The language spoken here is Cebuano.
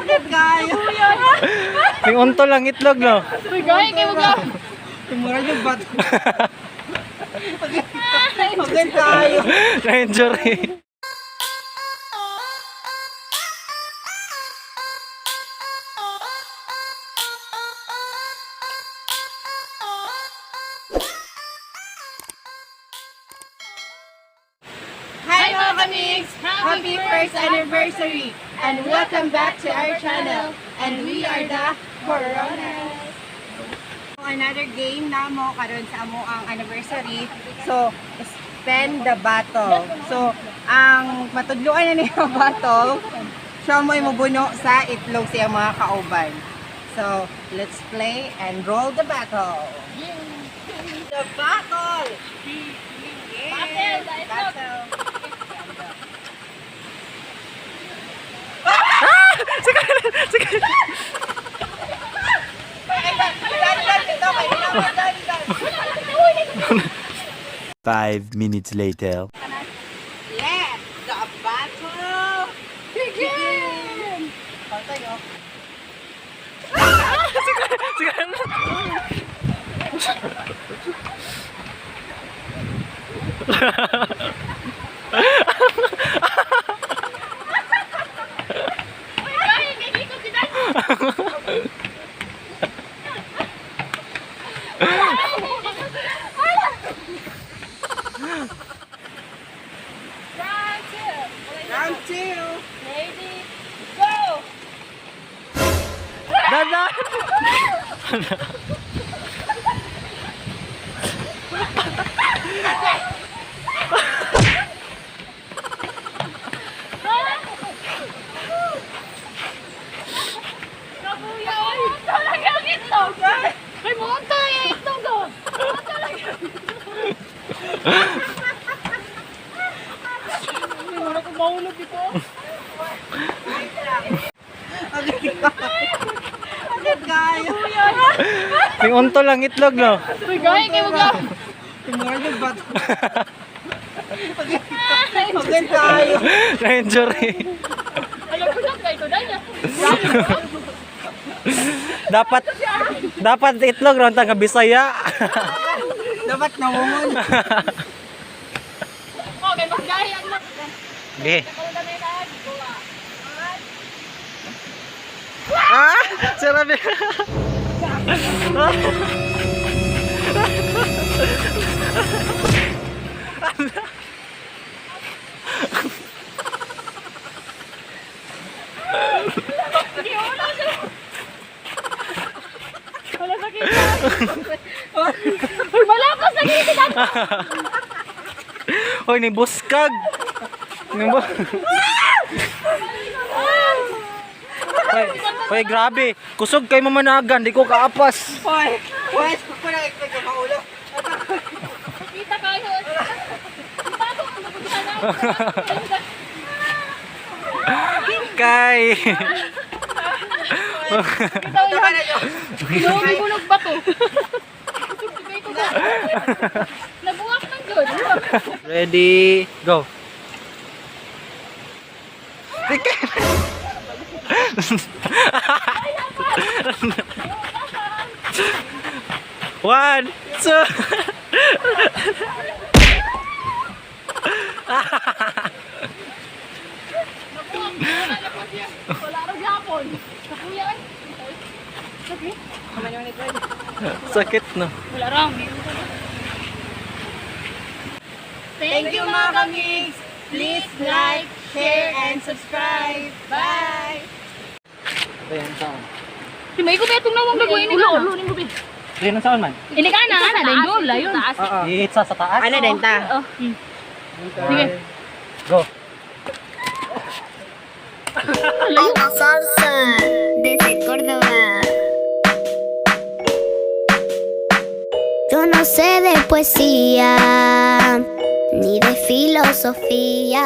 Bakit kayo? May unto lang itlog, no? Uy, gaya kayo ga. Tumuran yung bato. Bakit kayo? Na-injury. Hi, mga kamigs! Happy first anniversary! And welcome back to our channel. And we are the Coronas. Another game na mo karon sa amo ang anniversary. So, spend the battle. So, ang matudloan na niya battle, siya mo'y mubuno sa itlog sa iyang mga kauban. So, let's play and roll the battle. The battle! Battle, the itlog. Battle. 5 minutes later. Let the battle begin! Patay, oh. Uy, gaya kay ikot si Dan. Round two. Round two! Ready, go! Dada! Kabuya, oy! Talaga ang itlog! Ay, mukhang tayo yung itlog, oh! Mukhang talaga. Ay, wala kong mahulog dito. Bakit kayo? May unto lang itlog, no? Uy, gaya kayo ga. Tumuran yung bato. Bakit kayo? Na-injury. Alam ko na, kayo na niya. Dapat, dapat itlog ron taga Bisaya. Dapat nangungon. Okay, maggaya ang mga. Okay. Wala na yun, ah. Go, ah. Ah! Sarabi. Hindi, wala siya. Wala sa kita. Uy, wala pa sa kita. Hoy, ni buskag. Ni bu. Hoy, hoy, grabe. Kusog kay mamanagan, di ko kaapas. Hoy! Hoy! Ako na itlog yung maulo. Kita kayo. Bago ang napunta na. Kay. Kita Ito ka na yun. Binunog ba to? Nabuwak ng good. Ready, go. One, two. Nabuwak. Wala na po siya. Wala raw yapon. Nakuya ay. Sakit. Sakit no. Wala raw. Thank you, mga kamigs! Please like, share, and subscribe. Bye! Ayan saan. Si May ko betong nawang gagawin ni Ulo, ulo ni mo. Ayan saan man. Ini ka na, ana din go, layon. Iitsa sa taas. Ano din ta? Oh. Sige. Go. Layo. Salsa desde Córdoba. Yo no sé de poesía ni de filosofía.